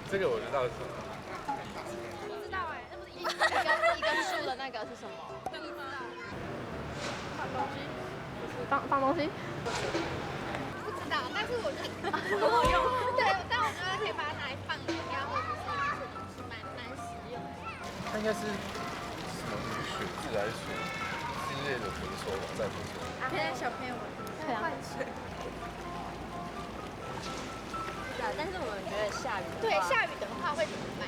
這個我知道是什麼。不知道哎，那不是一個一個樹的那個是什麼？不知道。放東西，放放東西。不知道，但是我覺得很好用。對，但我覺得可以把它拿來放飲料或者是一些東西，蠻實用的。它應該是什麼水自來水之類的回收吧，再回收。現在小朋友們換水。但是我們覺得下雨，對，下雨的話會怎麼辦？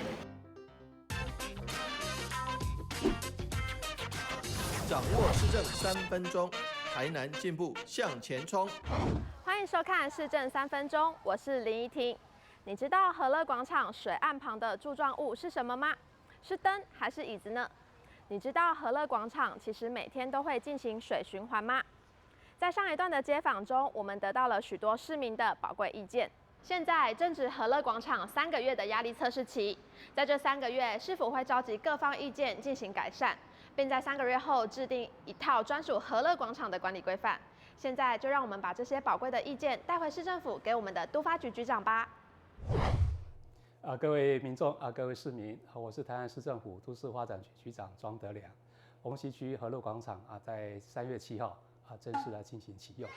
掌握市政3分鐘，台南進步向前衝。歡迎收看市政三分鐘，我是林怡婷。你知道和樂廣場水岸旁的柱狀物是什麼嗎？是燈還是椅子呢？你知道和樂廣場其實每天都會進行水循環嗎？在上一段的街訪中，我們得到了許多市民的寶貴意見。現在正值和樂廣場3個月的壓力測試期，在這三個月，市府會召集各方意見進行改善，並在三個月後制定一套專屬和樂廣場的管理規範。現在就讓我們把這些寶貴的意見帶回市政府，給我們的都發局局長吧。啊，各位民眾啊，各位市民，我是台南市政府都市發展局局長莊德良。鴻溪區和樂廣場啊，在3月7號啊正式來進行啟用。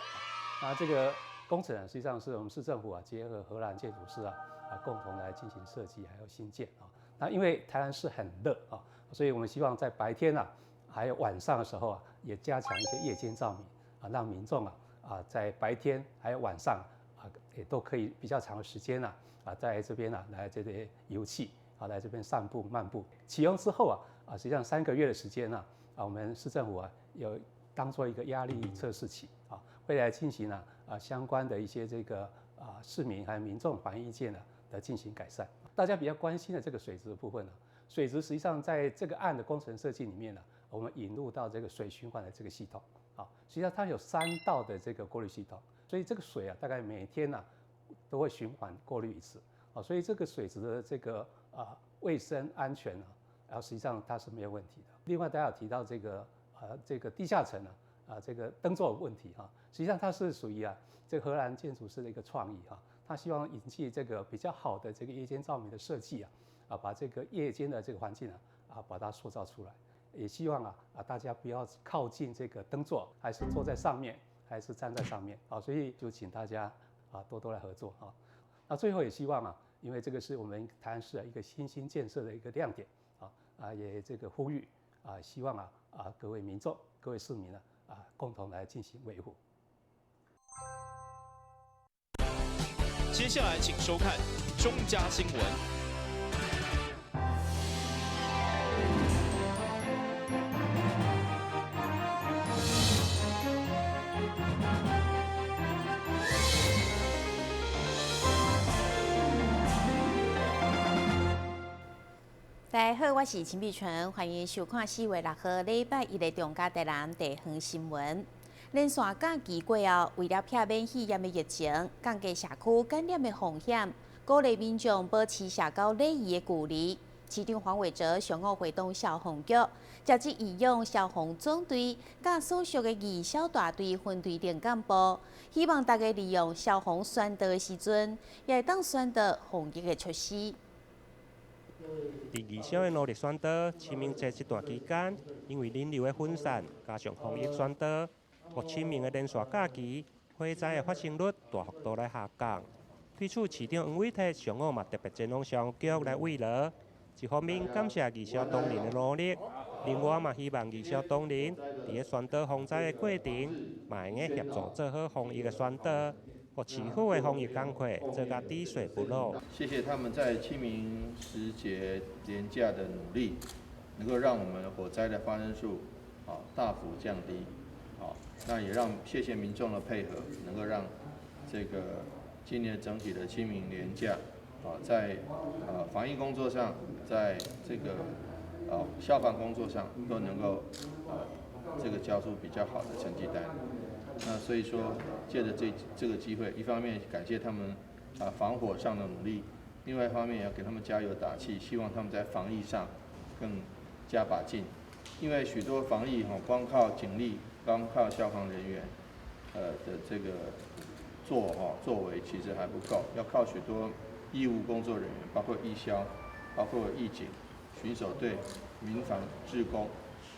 那這個工程啊，實際上是我們市政府啊結合荷蘭建築師啊共同來進行設計還有興建啊。那因為台南市很熱啊，所以我們希望在白天啊，還有晚上的時候啊，也加強一些夜間照明啊，讓民眾啊在白天還有晚上啊也都可以比較長的時間啊在這邊啊來這邊遊憩啊，來這邊散步漫步。啟用之後啊，實際上三個月的時間呢啊，我們市政府啊有當做一個壓力測試期啊，會來進行呢相關的一些這個市民還有民眾反映意見呢的進行改善。大家比較關心的這個水質的部分呢，水質實際上在這個案的工程設計裡面呢，我們引入到這個水循環的這個系統啊，實際上它有三道的這個過濾系統，所以這個水啊大概每天呢都會循環過濾一次啊，所以這個水質的這個衛生安全呢，然後實際上它是沒有問題的。另外大家有提到這個地下層呢啊這個燈座問題哈，實際上它是屬於啊這個荷蘭建築師的一個創意哈，他希望引進這個比較好的這個夜間照明的設計啊，把這個夜間的這個環境啊把它塑造出來，也希望啊大家不要靠近這個燈座，還是坐在上面，還是站在上面啊，所以就請大家啊多多來合作啊。那最後也希望啊，因為這個是我們台南市一個新興建設的一個亮點啊，也這個呼籲啊，希望啊各位民眾、各位市民呢啊共同來進行維護。接下來請收看中嘉新聞。大家好，我是陳美春，歡迎收看4月6號禮拜一的中嘉台南地方新聞。連續假期過後，為了避免肺炎的疫情，降低社區感染的風險，鼓勵民眾保持社交禮儀的距離。市長黃偉哲上午會同消防局，召集義勇消防總隊佮所屬的義消大隊分隊連幹部，希望大家利用消防宣導的時陣，也會當宣導防疫的措施。佇義消的努力宣導，清明節這段期間，因為人流的分散，加上防疫宣導，予清明的連續假期，火災的發生率大幅度來下降。對此，市長黃偉哲上午嘛特別前往消防局來慰勞，一方面感謝義消同仁的努力，另外嘛希望義消同仁佇咧宣導防災的過程，嘛會用協助做好防疫的宣導，予市府的防疫工作做甲滴水不漏。謝謝他們在清明時節連假的努力，能夠讓我們火災的發生數大幅降低。那也讓謝謝民眾的配合，能夠讓這個今年整體的清明連假，在防疫工作上，在這個消防工作上都能夠這個交出比較好的成績單。那所以說，借著這個機會，一方面感謝他們防火上的努力，另外一方面也要給他們加油打氣，希望他們在防疫上更加把勁。因為許多防疫光靠警力，光靠消防人員，的這個作為其實還不夠，要靠許多医务工作人员，包括义消，包括义警、巡守队、民防志工，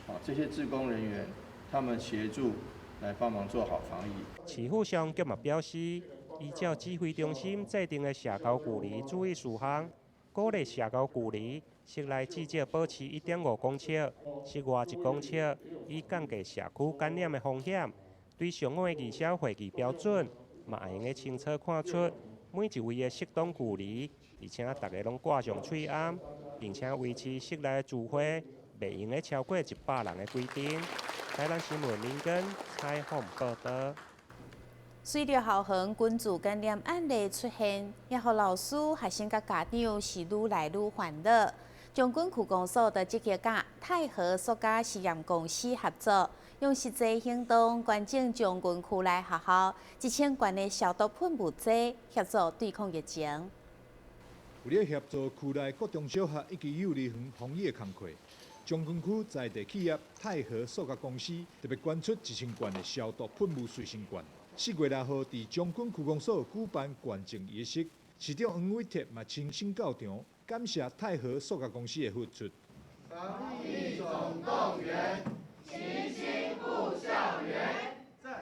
啊，这些志工人员，他们协助来帮忙做好防疫。市府消防局嘛表示，依照指挥中心制定的社交距离注意事项，鼓励社交距离，室内至少保持1.5公尺，室外1公尺，以降低社区感染的风险。对上网的义消会议标准，嘛会用得清楚看出每一位的适当距离，而且逐家攏掛上喙罨，並且維持室內聚會袂用得超過100人的規定。台南新聞林根採訪報導。隨著校園群聚感染案例出現，也予老師、學生佮家長是愈來愈煩惱。將軍區公所就積極佮泰和塑膠實驗公司合作，用實際行動捐贈將軍區內學校1000罐的消毒噴霧劑，協助對抗疫情。為了協助區內各中小學以及幼兒園防疫的工課，將軍區在地企業泰和塑膠公司特別捐出1000罐的消毒噴霧隨身罐。4月6號，佇將軍區公所舉辦捐贈儀式，市長黃偉哲嘛親身到場，感謝泰和塑膠公司的付出。防疫總動員，齊心護校園。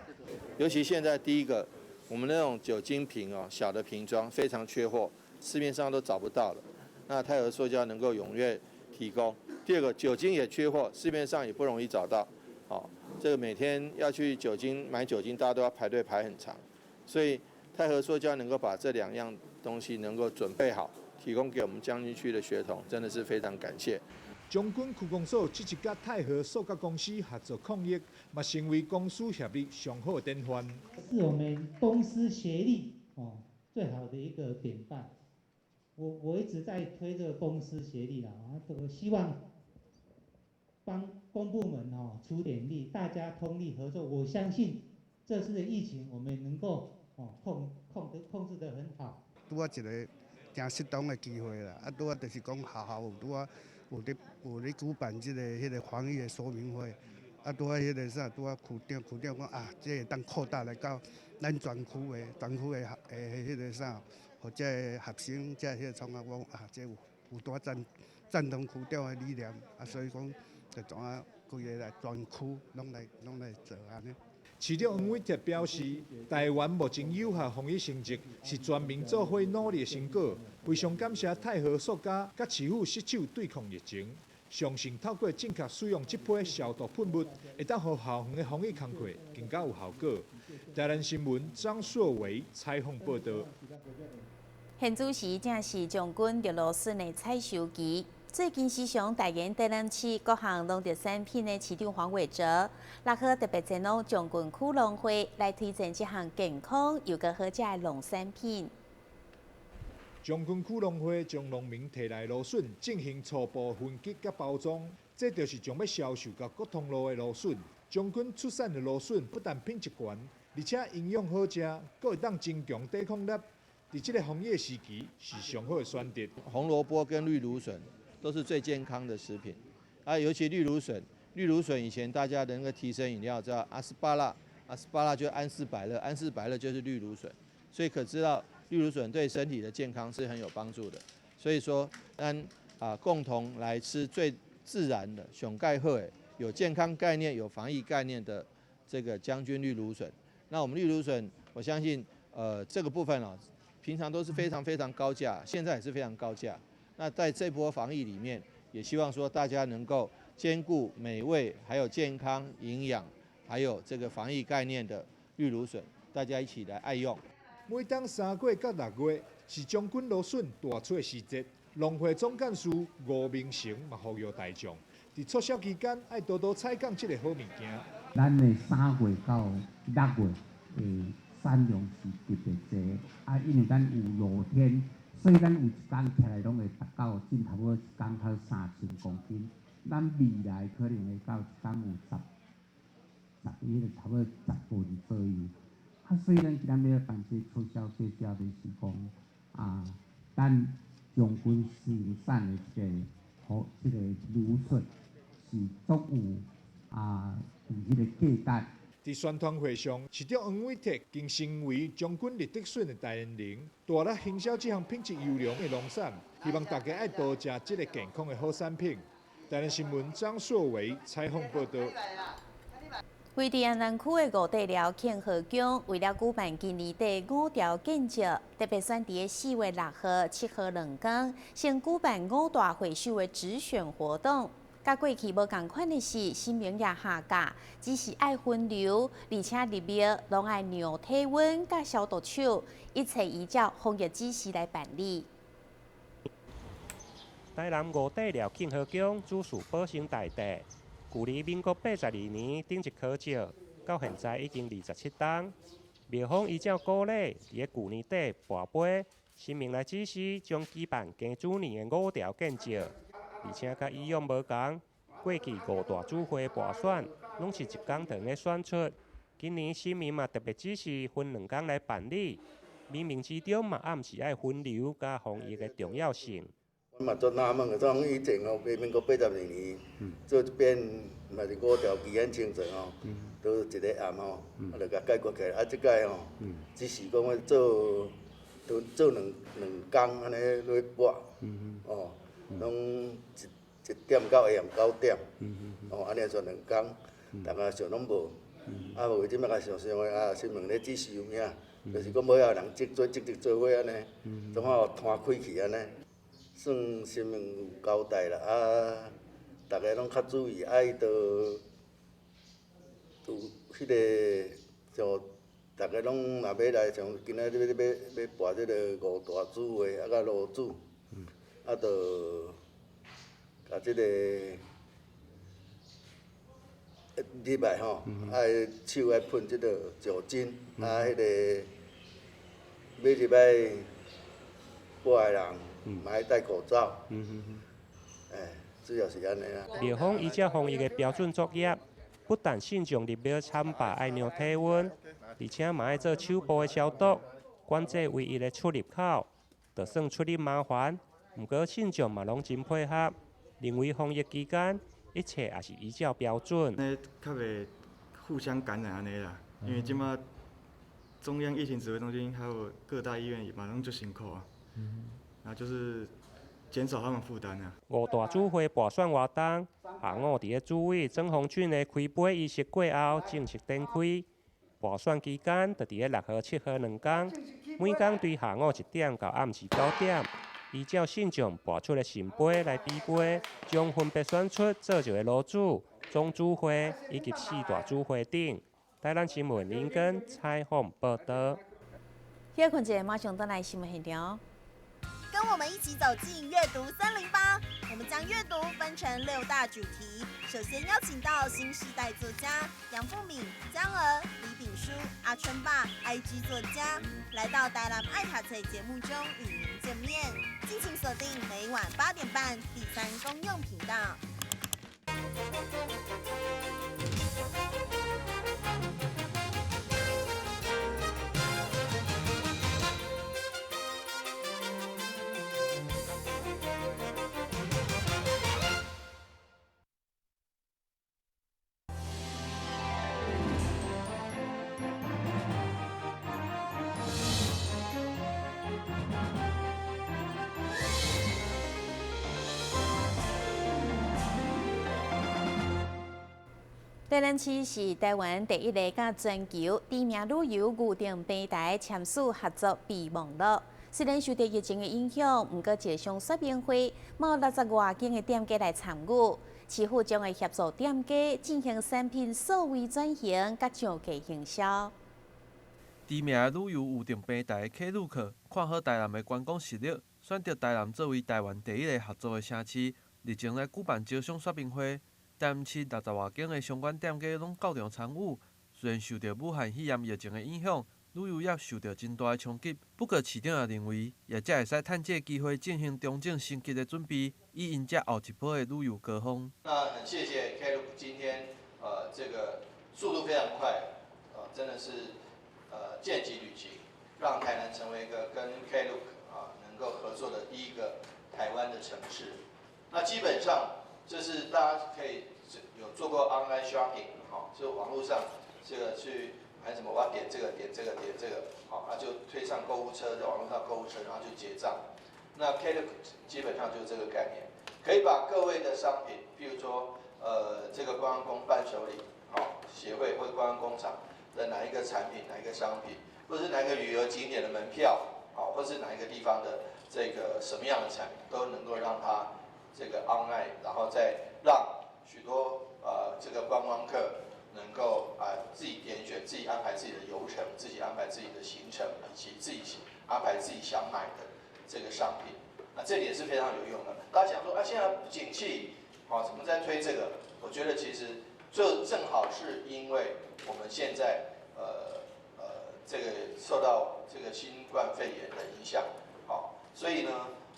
尤其現在第一個，我們那種酒精瓶哦，小的瓶裝非常缺貨，市面上都找不到了。那泰和塑膠能夠踴躍提供。第二個，酒精也缺貨，市面上也不容易找到。哦，這個每天要去酒精買酒精，大家都要排隊排很長。所以泰和塑膠能夠把這兩樣東西能夠準備好，提供給我們將軍區的學童，真的是非常感謝。將軍區公所積極佮泰和塑膠公司合作抗疫，嘛成為公私協力上好的典範。是我們公私協力哦最好的一個典範。我一直在推這個公私協力啦，我希望幫公部門哦出點力，大家通力合作。我相信這次的疫情，我們能夠哦控制得很好。拄仔一個誠適當的機會啦，啊，拄仔就是講學校有拄仔有咧舉辦這個彼個防疫的說明會，啊，拄仔彼個啥，拄仔區長講啊，這會當擴大來到咱全區的彼個啥，予這个學生這彼個創啊，我講啊，這有拄仔贊同區長的理念，啊，所以講就怎啊，規个來全區攏來做按呢。市長黃偉哲表示，台灣目前有效防疫成績是全民做伙努力的成果，非常感謝泰和塑膠佮市府攜手對抗疫情，相信透過正確使用這批消毒噴霧，會當予校園的防疫工作更加有效果。台南新聞張碩維採訪報導。現此時正是將軍綠蘆筍的採收期。最近時常代言台南市各項農特產品的市長黃偉哲，6號特別前往將軍區農會來推薦這項健康又閣好食的農產品。將軍區農會將農民提來蘆筍進行初步分級佮包裝，這就是將欲銷售到各通路的蘆筍。將軍出產的蘆筍不但品質懸，而且營養好食，閣會當增強抵抗力。佇這個防疫時期是上好的選擇。紅蘿蔔跟綠蘆筍都是最健康的食品，啊，尤其綠蘆筍，綠蘆筍以前大家的那個提神飲料叫阿斯巴拉，阿斯巴拉就安士百樂，安士百樂就是綠蘆筍，所以可知道綠蘆筍對身體的健康是很有幫助的。所以說，咱啊共同來吃最自然的、上蓋好的、有健康概念、有防疫概念的這個將軍綠蘆筍。那我們綠蘆筍，我相信，這個部分啊，平常都是非常非常高價，現在也是非常高價。那在這波防疫裡面，也希望說大家能夠兼顧美味，還有健康營養，還有這個防疫概念的綠蘆筍，大家一起來愛用。每當3月到6月是將軍蘆筍大出的時節，農會總幹事吳明成嘛呼籲大眾，佇促銷期間愛多多採購這个好物件。咱的3月到6月的產量是特別濟，啊，因為咱有露天，所以咱有一工起來攏會達到進差不多一工到3000公斤。咱未來可能會到一工有十十，彼个差不多10噸左右。啊，所以咱今仔日辦這促銷最主要就是講，啊，咱將軍生產的這个好這个蘆筍是足有啊，有彼个價值。佇宣傳會上，市長黃偉哲更成為將軍李德順的代言人，大力行銷這項品質優良的農產，希望大家愛多食這个健康的好產品。台南新聞張碩維採訪報導。位佇安南區的五帝寮慶和宮，為了舉辦今年底五條建醮，特別選佇4月6號、7號兩工，先舉辦五大會首的直選活動。佮過去無仝款的是，神明也下架，只是愛分流，而且入廟攏愛量體溫佮消毒手，一切依照防疫指示來辦理。台南五帝寮慶和宮主事保生大帝。距離民國82年頂一考照，到現在已經27冬。廟方依照古禮，佇咧舊年底跋杯，神明來指示將舉辦庚子年的五條建醮，而且佮以往無仝，過去五大主會跋選，攏是一工就會選出。今年神明嘛特別指示分兩工來辦理，冥冥之中嘛暗示愛分流佮防疫的重要性。我嘛足納悶的，怎以前吼，民國82年做一遍嘛是五條期限清算吼，都一个暗吼，啊就共解決起來。啊，這擺吼，只是講欲做，做做兩工按呢落去跋，哦，攏一點到下暗9點，哦，按呢算兩工，逐家想攏無，啊無這擺共想想的啊，新聞咧指示有影，就是講無遐人積做積積做伙按呢，總好攤開去按呢。算新聞有交代啦，啊，逐家攏較注意，啊，伊就有彼个像逐家攏若欲來，像今仔日欲欲跋這个五大主會，啊，佮爐主，啊，就共這个入來吼，愛手愛噴這个酒精，啊，彼个欲入來跋的人。嘛愛戴口罩，主要是按呢啦。廟方依照防疫的標準作業，不但信眾入廟參拜愛量體溫，而且嘛愛做手部的消毒，管制唯一的出入口，就算出入麻煩，毋過信眾嘛攏真配合，認為防疫期間一切也是依照標準。那較袂互相感染按呢啦，因為這馬中央疫情指揮中心還有各大醫院嘛攏足辛苦啊。那就是減少他們負擔啊。五大主會跋選活動，下午佇咧主委曾鴻俊的開杯儀式過後正式展開。跋選期間，就佇咧6號、7號兩工，每工對下午1點到暗時9點，依照信眾跋出的聖杯來比杯，將分別選出做一个爐主、總主會以及四大主會長。台南新聞林根採訪報導。歇睏一下，馬上轉來新聞現場。跟我們一起走進閱讀308，我們將閱讀分成6大主題。首先邀請到新世代作家楊富敏、江娥、李炳書、阿春爸、IG 作家，來到台南愛讀冊節目中與您見面。敬請鎖定每晚8點半第三公用頻道。台南市是台灣第一个佮全球知名旅遊預訂平台簽署合作備忘錄。雖然受到疫情的影響，毋過這場說明會嘛有60外間的店家來參與，市府將會協助店家進行產品數位轉型佮上架行銷。知名的旅遊預訂平台 Klook 看好台南的觀光實力，選擇台南作為台灣第一个合作的城市，日前來舉辦招商說明會。台南市60外間的相關店家攏到場參與。雖然受到武漢肺炎疫情的影響，旅遊業受到真大的衝擊，不過市長也認為，業者會使趁這個機會進行調整升級的準備，以迎接後一波的旅遊高峰。那很謝謝 Klook 今天，這個速度非常快，真的是，見機旅行，讓台南成為一個跟 Klook 能夠合作的第一個台灣的城市。那基本上這是大家可以有做過 online shopping，就網絡上这个去买什么，我要点这个点这个点这个，好，那就推上购物车，在网络上购物车，然后就结账。那 Klook 基本上就是这个概念，可以把各位的商品，譬如说，这个观光伴手礼，好，协会或观光工厂的哪一个产品、哪一个商品，或是哪一个旅游景点的门票，好，或是哪一个地方的这个什么样的产品，都能够让它这个 online，然后再让许多这个观光客能够啊自己点选、自己安排自己的游程、自己安排自己的行程，以及自己安排自己想买的这个商品，那这点是非常有用的。大家想说啊，现在不景气，好，怎么在推这个？我觉得其实这正好是因为我们现在这个受到这个新冠肺炎的影响，好，所以呢，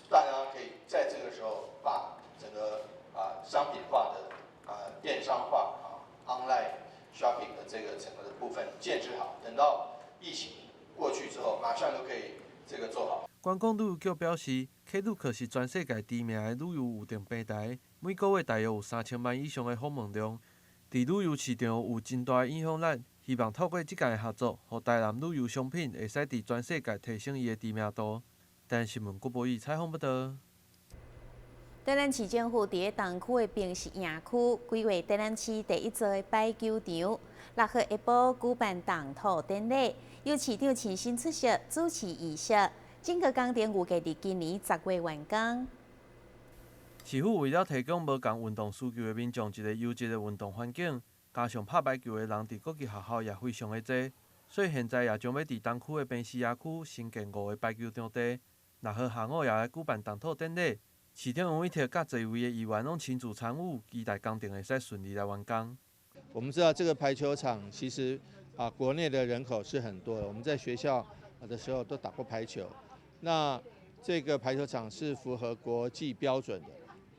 大家可以在这个时候把整个啊商品化的啊电商化啊 online shopping 的这个整个的部分建置好，等到疫情过去之后，马上就可以这个做好。观光旅游局表示，Klook 是全世界知名的旅游预订平台，每个月大约有3000万以上的访问量，伫旅游市场有真大的影响力。希望透过这届的合作，予台南旅游商品会使伫全世界提升伊的知名度。台南新闻郭博宇采访报道。台南市政府伫咧东区的平实营区规划台南市第一座的排球场，6号下晡举办动土典礼，由市长亲身出席主持仪式。整个工程预计伫今年10月完工。市府为了提供无仝运动需求的民众一个优质的运动环境，加上拍排球的人伫国际学校也非常的济，所以现在也将欲伫东区的平实野区新建五个排球场地。6号下午也来举办动土典礼，市长杨伟哲佮济位的议员拢亲自参与，期待工程会使顺利来完工。我们知道这个排球场其实啊，国内的人口是很多的，我们在学校的时候都打过排球。那这个排球场是符合国际标准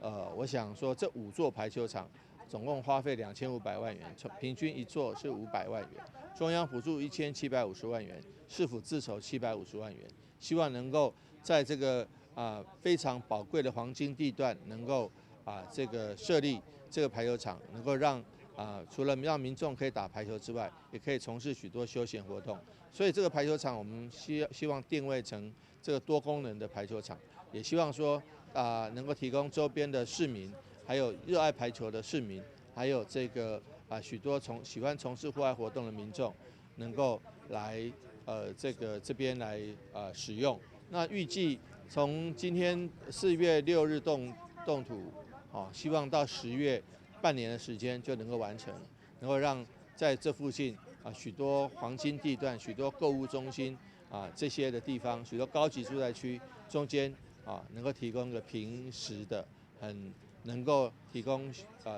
的，我想说这五座排球场总共花费2500万元，平均一座是500万元，中央补助1750万元，市府自筹750万元，希望能够在这个非常宝贵的黄金地段，能够这个设立这个排球场，能够让除了让民众可以打排球之外，也可以从事许多休闲活动。所以这个排球场我们希望定位成这个多功能的排球场，也希望说能够提供周边的市民，还有热爱排球的市民，还有这个许多喜欢从事户外活动的民众，能够来这个这边来使用。那预计从今天4月6日动土，好，希望到10月半年的时间就能够完成，能够让在这附近许多黄金地段、许多购物中心这些的地方，许多高级住宅区中间能够提供一个平时的很能够提供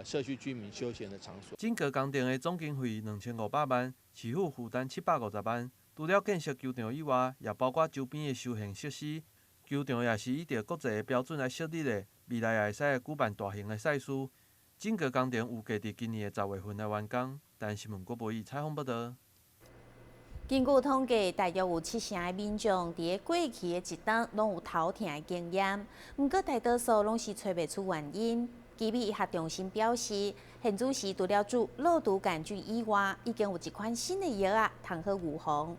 社区居民休闲的场所。整个工程的总经费2500万，市府负担750万。除了建设球场以外，也包括周边的休闲设施。球场也是依著国际的标准来设立的，未来也会使来举办大型的赛事。整个工程预计伫今年的10月份来完工。台南新闻郭博宇采访报道。根据统计，大约有七成的民众伫咧过去的一冬拢有头疼的经验，毋过大多数拢是揣袂出原因。奇美医学中心表示，现此时除了注肉毒杆菌以外，已经有一款新的药仔通好预防。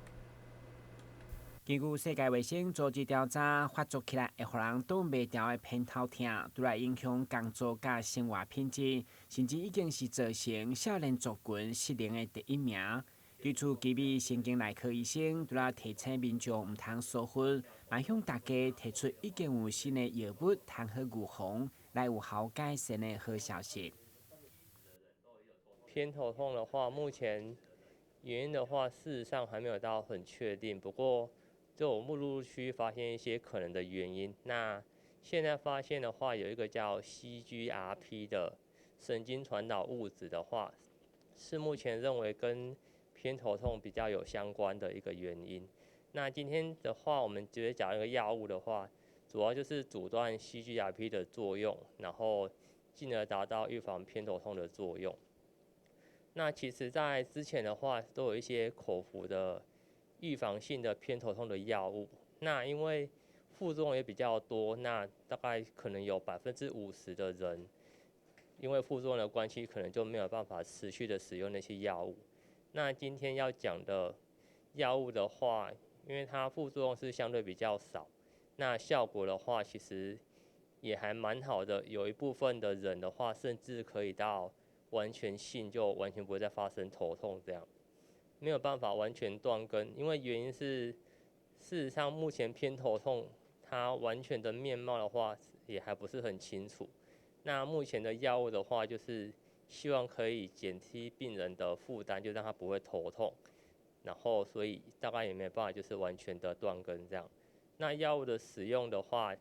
根据世界卫生组织调查，发作起来会予人挡袂牢的偏头疼，除来影响工作佮生活品质，甚至已经是造成少年族群失能的第一名。对此，奇美神经内科医生除了提醒民众毋通疏忽，嘛向大家提出已经有新的药物通好预防，来有效改善的好消息。偏头痛的话，目前原因的话，事实上还没有到很确定。不过，就我们陆陆续续发现一些可能的原因。那现在发现的话，有一个叫 CGRP 的神经传导物质的话，是目前认为跟偏头痛比较有相关的一个原因。那今天的话，我们直接讲一个药物的话，主要就是阻断 CGRP 的作用，然后进而达到预防偏头痛的作用。那其实，在之前的话，都有一些口服的预防性的偏头痛的药物。那因为副作用也比较多，那大概可能有50%的人，因为副作用的关系，可能就没有办法持续的使用那些药物。那今天要讲的药物的话，因为它副作用是相对比较少，那效果的话其实也还蛮好的。有一部分的人的话，甚至可以到完全性就完全不会再发生头痛这样，没有办法完全断根，因为原因是事实上目前偏头痛它完全的面貌的话也还不是很清楚。那目前的药物的话，就是希望可以减低病人的负担，就让他不会头痛，然后所以大概也没办法就是完全的断根这样。那药物的使用的话，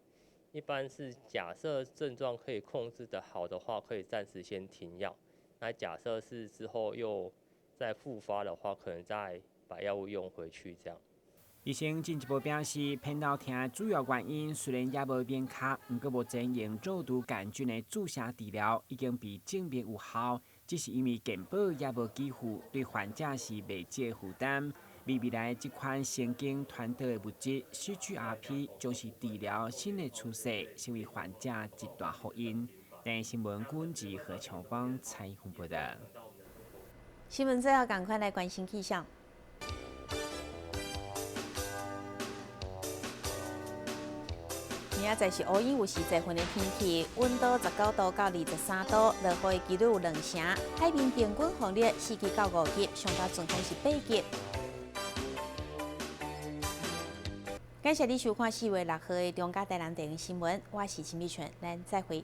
一般是假设症状可以控制得好的话，可以暂时先停药。那假设是之后又再复发的话，可能再把药物用回去这样。医生进一步表示，偏头痛的主要原因虽然犹无明确，毋过目前用肉毒杆菌的注射治疗已经被证明有效，只是因为健保犹无给付，对患者是袂少负担。而未来这款神经传导的物质 CGRP 将是治疗新的趋势，成为患者一大福音。台视新闻军志何长芳采访报道。新闻最后，赶快来关心气象。明仔载是乌云有时济云的天气，温度19度到23度，落雨的几率有2成。海面平均风力4级到5级，上大阵风是8级。感谢你收看4月6号的中嘉台南地方新闻，我是陈美泉，咱再会。